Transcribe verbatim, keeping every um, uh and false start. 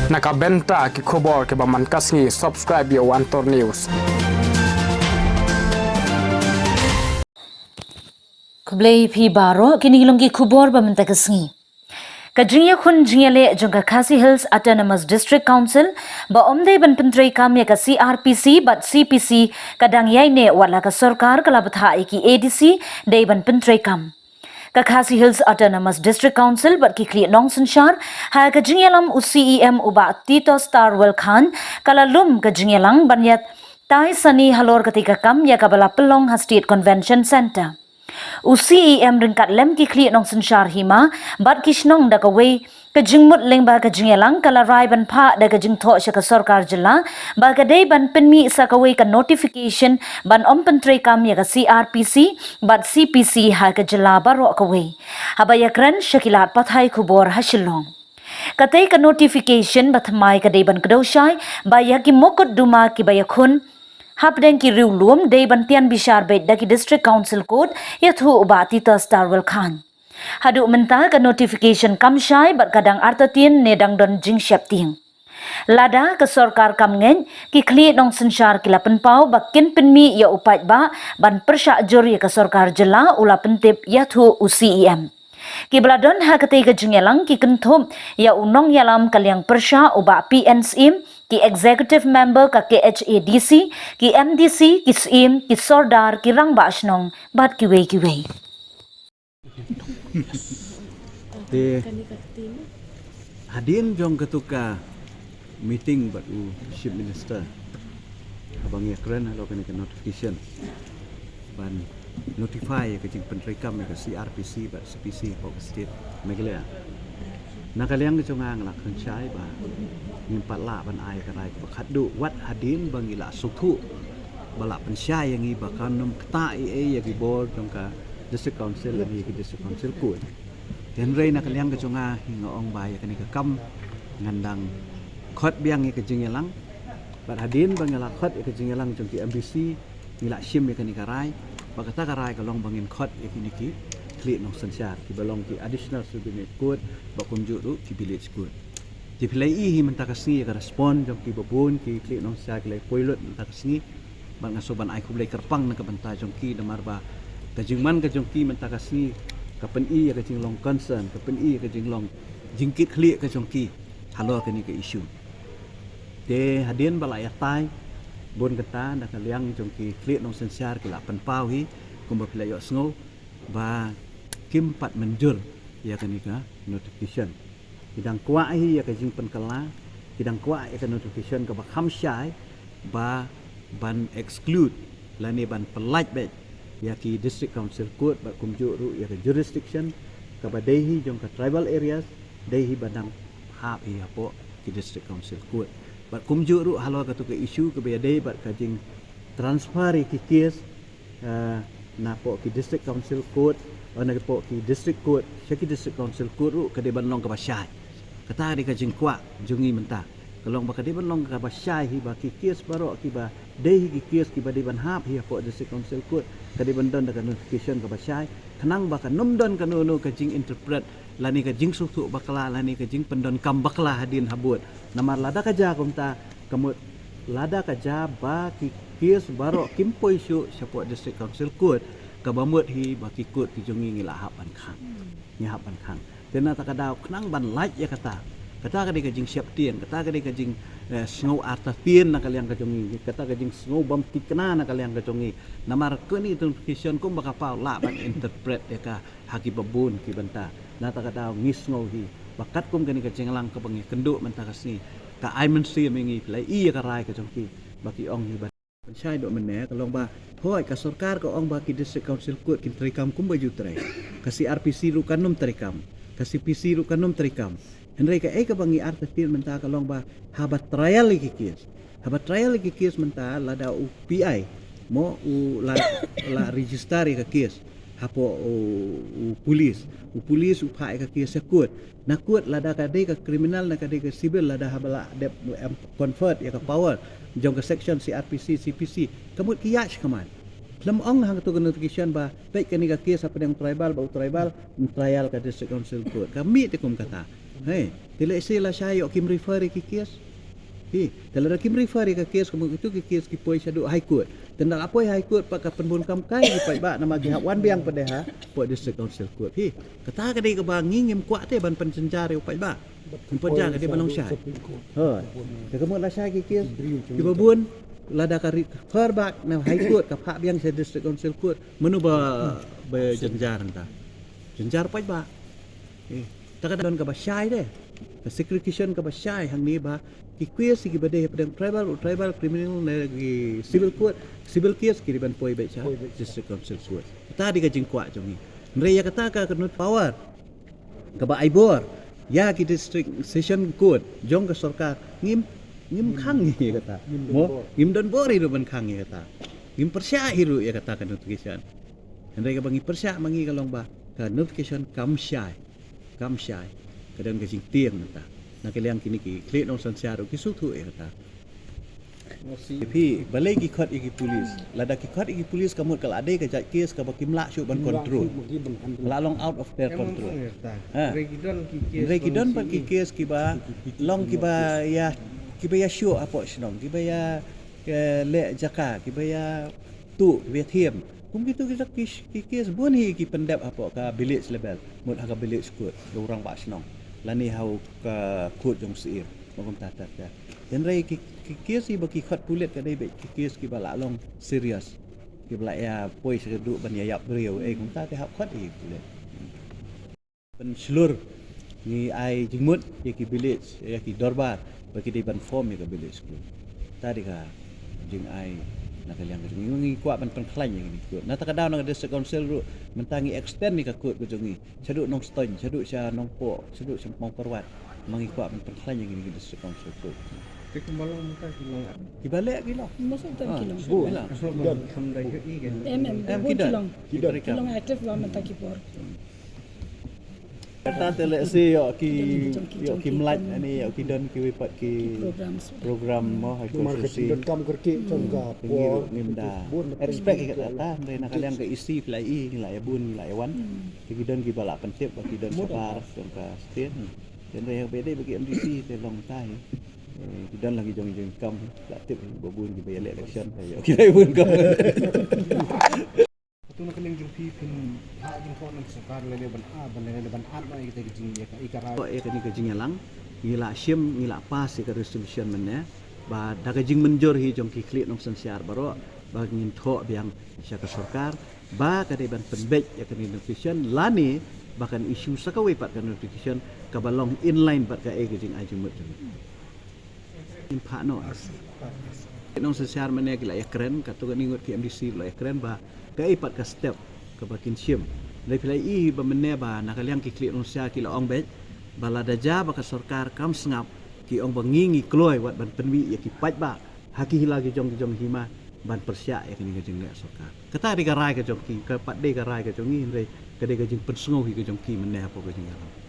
Na ka bynta ki khubor kiba man ka sngi, subscribe ïa u Antor News. Khublei phi baroh, kine ki long ki khubor ba mynta ka sngi. Ka jingïakhun jingïaleh jong ka Khasi Hills Autonomous District Council ba ym dei ban pyntreikam ïa ka C R P C bad C P C ka dang ïaineh, wat la ka sorkar ka la bthah ïa ki A D C dei ban pyntreikam. Ka Khasi Hills Autonomous District Council bad ki khlieh nongsynshar, ha ka jingïalam u C E M u Bah Titosstarwell Chyne, ka la lum ka jingïalang ban ïatai sani halor katei ka kam ïa kaba la pynlong ha State Convention Centre. U C E M ryngkat lem ki khlieh nongsynshar hima bad ki shnong da kawei ka jingmut lyngba ka jingïalang ka la rai ban phah da ka jingthoh sha ka sorkar jylla ba ka dei ban pynmih sa kawei ka notification ban ym pyntreikam ïa ka C R P C bad C P C ha ka jylla baroh kawei. Haba ïakren sha ki lad pathai khubor ha Shillong, katei ka notification ba thymmai ka dei ban kdew shai ba ïa ki mukotduma kiba ïakhun hapdeng ki riewlum dei ban tian bishar beit da ki District Council Court, ïathuh u Bah Titosstarwell Chyne. Haduh mynta ka notification kam shai bad ka dang artatien ne dang don jingsheptieng. Lada ka sorkar kam ngeit, ki khlieh nongsynshar ki la pynpaw ba kin pynmih ïa u paidbah ban pyrshah jur ïa ka sorkar jylla, u la pyntip, ïathuh u C E M. Kiba la don ha katei ka jingïalang ki kynthup ïa u nongïalam ka liang pyrshah u Bah P N Syiem, ki executive member ka K H A D C, ki M D C, ki syiem, ki sordar, ki rangbah shnong bad kiwei kiwei. Te hadien jong katu ka meeting bad u Chief Minister, haba ngi ïakren halor kane ka notification ban notify ïa ka jingpyntreikam ïa ka C R P C bad C P C hapoh ka state Meghalaya, na ka liang ka jong nga nga la kren shai ba ngim pat lah ban ai ka rai kaba khatduh wat hadien ba ngi la sngewthuh ba la pynshai ïa ngi ba kan ym ktah ei ei ïa ki bor jong ka District Council lane ïa ki District Council Court. Hynrei na ka liang ka jong nga hi nga ong ba ïa kane ka kam ngan dang khot biang ïa ka jingïalang. Bad hadien ba nga la khot ïa ka jingïalang jong ki M D C, ngi la shim ïa kane ka rai. Bad kata ka rai ka long ba ngin khot ïa kine ki khlieh nongsynshar kiba long ki Additional Subordinate Court bad kumjuh ruh ki Village Court. Te phi la ïohi hi mynta ka sngi ïa ka respond jong kiba bun ki khlieh nongsynshar ki la ïa poi lut mynta ka sngi. Bad nga sngewbha ban ai khublei kyrpang na ka bynta jong ki namar ba ka jingman ka jong ki mynta ka sngi ka pyni ïa ka jinglong concern, ka pyni ïa ka jinglong jingkitkhlieh ka jong ki halor kane ka issue. Te hadien ba la ïatai bun kata na ka liang jong ki khlieh nongsynshar ki la pynpaw hi kumba phi la ïohsngew ba kim pat mynjur ïa kane ka notification. Ki dang kwah hi ïa ka jingpynkylla, ki dang kwah ïa ka notification kaba kham shai ba ban exclude lane ban pyllait beit ïa ki District Council Court bad kumjuh ruh ïa ka jurisdiction kaba dei hi jong ka tribal areas, dei hi ba dang hap hi hapoh ki District Council Court. Bad kumjuh ruh halor katu ka issue kaba ïadei bad ka jingtransfer ïa ki case, eh, napoh ki District Council Court, eh, napoh ki District Court sha ki District Council Court ruh ka dei ban long kaba shai. Kata ka dei ka jingkwah jong ngi mynta, ka long ba ka dei ban long kaba shai hi ba ki case baroh kiba dei hi ki case kiba dei ban hap hi hapoh District Council Court ka dei ban don da ka notification kaba shai, khnang ba kan ym don kano kano ka jinginterpret lane ka jingsngewthuh bakla lane ka jingpyndonkam bakla hadien habud. Namar lada ka jia kumta, ka mut lada ka jia ba ki case baroh kim poi shuh shapoh District Council Court, kaba mut hi ba ki court ki jong ngi ngi la hap ban khang. Ngi hap ban khang. Te na kata ka daw khnang ban lait ïa kata, kata ka dei ka jingsheptieng, kata ka dei ka jing, eh, sngew artatien na ka liang ka jong ngi, kata ka jingsngew bym thikna na ka liang ka jong ngi. Namar kane ka notification kumba ka paw lah ban interpret ïa ka ha kiba bun ki bynta. Na kata ka daw ngi sngew hi ba katkum kane ka jingïalang kaba ngi kynduh mynta ka sngi, ka ai mynsiem ïa ngi, phi la ïohi ïa ka rai ka jong ki ba ki ong hi ba pynshai duh mynne, ka long ba hooid ka sorkar ka ong ba ki District Council Court kin treikam kumba ju trei. Ka C R P C ruh kan ym treikam, ka C P C ruh kan ym treikam. Hynrei kaei kaba ngi artatien mynta ka long ba haba trial ïa ki case, haba trial ïa ki case mynta, lada u P I mo u la, la register ïa ka case hapoh u, u police, u police u phah ïa ka case sha court. Na court lada ka dei ka criminal ne ka dei ka civil, lada haba la dep em conferred ïa ka power jong ka section C R P C, C P C, ka mut ki ïaid shakhmat. Khlem ong ha kato ka notification ba peit kane ka case hapdeng tribal ba u tribal, trial ka District Council Court. Ka mih te kum kata. Hei, te lehse lashai ïoh kim refer ïa ki case. Hi, te lada kim refer ïa ka case, ka mut kito ki case ki poi shaduh High Court. Te ynda la poi High Court pat ka pynbun kam kai ki paidbah namar ki hap wan biang pat de hapoh District Council Court. Hi, kata ka dei kaba ngi ngim kwah te ban pynjynjar ïa u paidbah. Ngim pynjynjar, ka dei ban long shai. Hooid. Te ka mut lashai ki case kiba bun, lada ka refer back na High Court ka phah biang sha District Council Court. Mano ba, ba jynjar hangta? Jynjar paidbah. Eh, ta ka don kaba shai de. Ka segregation kaba shai hangne ba ki case kiba dei hapdeng tribal, tribal criminal ne ki civil court, civil case ki dei ban poi beit sha District Council Court. Kata dei ka jingkwah jong ngi. Hynrei ïa kata ka, ka not power kaba ai bor ïa ki District Session Court jong ka sorkar, ngim, ngim khang ïa kata. Mo, ngim don bor hi ruh ban khang ïa kata. Ngim pyrshah hi ruh ïa kata ka notification. Hynrei kaba ngi pyrshah ma ngi ka long ba ka notification kam shai. Kam shai. Ka don ka jingtieng mynta. Na ka liang kine ki khlieh nongsynshar ruh ki sngewthuh ïa kata. Phi, balei ki khot ïa ki police? Lada ki khot ïa ki police ka mut ka la dei ka jait case kaba kim lah shuh ban control. Ka la long out of their control. Ha. Hynrei ki don pat ki case kiba long kiba ïa, kiba ïa shuh hapoh shnong, kiba ïa, eh, leh jaka, kiba ïa tuh, kiba ïa thiem. Kum kito ki, ki, ki case bun hi ki pyndep hapoh ka village level, mut ha ka village court, ka u rangbah shnong, lane ha u ka court jong u syiem, ma kumta ter ter. Hynrei ki, ki case hi ba ki khot pulit ka dei beit ki case kiba la long serious, kiba la ïa poi shaduh ban ïa ïap briew, eh, kumta te hap khot ïa ki pulit. Pynshlur, ngi ai jingmut ïa ki village, ïa ki dorbar ba ki dei ban form ïa ka village court. Ta dei ka jingai na ka liang ka jong ngi, ngi kwah ban pynkhlaiñ ïa kine ki court. Na ta ka daw na ka District Council ruh mynta ngi extend ïa ka court ka jong ngi shaduh Nongstoiñ, shaduh sha Nongpoh, shaduh sha Mawkyrwat. Ma ngi kwah ban pynkhlaiñ ïa kine ki District Council court. Te kumba long mynta ki long? Kiba leh ki long. Most of them ki long. Bun. Em, em, em, ki don. Ki long active long mynta ki por. Kata te lehse ïoh ki, ïoh ki mlait, ani ïoh ki don kiwei pat ki program mo ha ki constituency. Ngim da expect ïa kata, hynrei na ka liang ka E C phi la i, ngi la ïa bun, ngi la ïa wan. Te ki don kiba la pyntip ba ki don shabar jong ka state. Hynrei haba ïadei bad ki M D C te long tai. Eh, ki don la ki jong, jong kam, la tip ba bun kiba ïaleh election, ïoh ki la ïa bun kam. Hato na ka liang jong phi phin phah jingthoh na ka sorkar lane ban, ah, ban, lane ban ap noh ïa kata ka jing, ïa ka, ïa ka rai, ïa kane ka jingïalang? Ngi la shim, ngi la pass ïa ka resolution mynne ba da ka jingmynjur hi jong ki khlieh nongsynshar baroh ba ngin thoh biang sha ka sorkar ba ka dei ban pynbeit ïa kane notification lane ba kan issue sa kawei pat ka notification kaba long in line bad kaei ka jingai jingmut jong ngi. Ngin phah noh. Nongsynshar mynne ki la ïakren, katto katne ngut ki M D C la ïakren ba kaei pat ka step kaba kin shim. Hynrei phi la i ba mynne ba na ka liang ki khlieh nongsynshar ki la ong beit ba lada jia ba ka sorkar kam sngap, ki ong ba ngi ngi kloi wat ban pynmih ïa ki paidbah ha ki hila ki jong ki jong hima ban pyrshah ïa kane ka jingleh sorkar. Kata dei ka rai ka jong ki, ka pat dei ka rai ka jong ngi, hynrei ka dei ka jingpynsngew hi ka jong ki mynne hapoh ka jingïalang.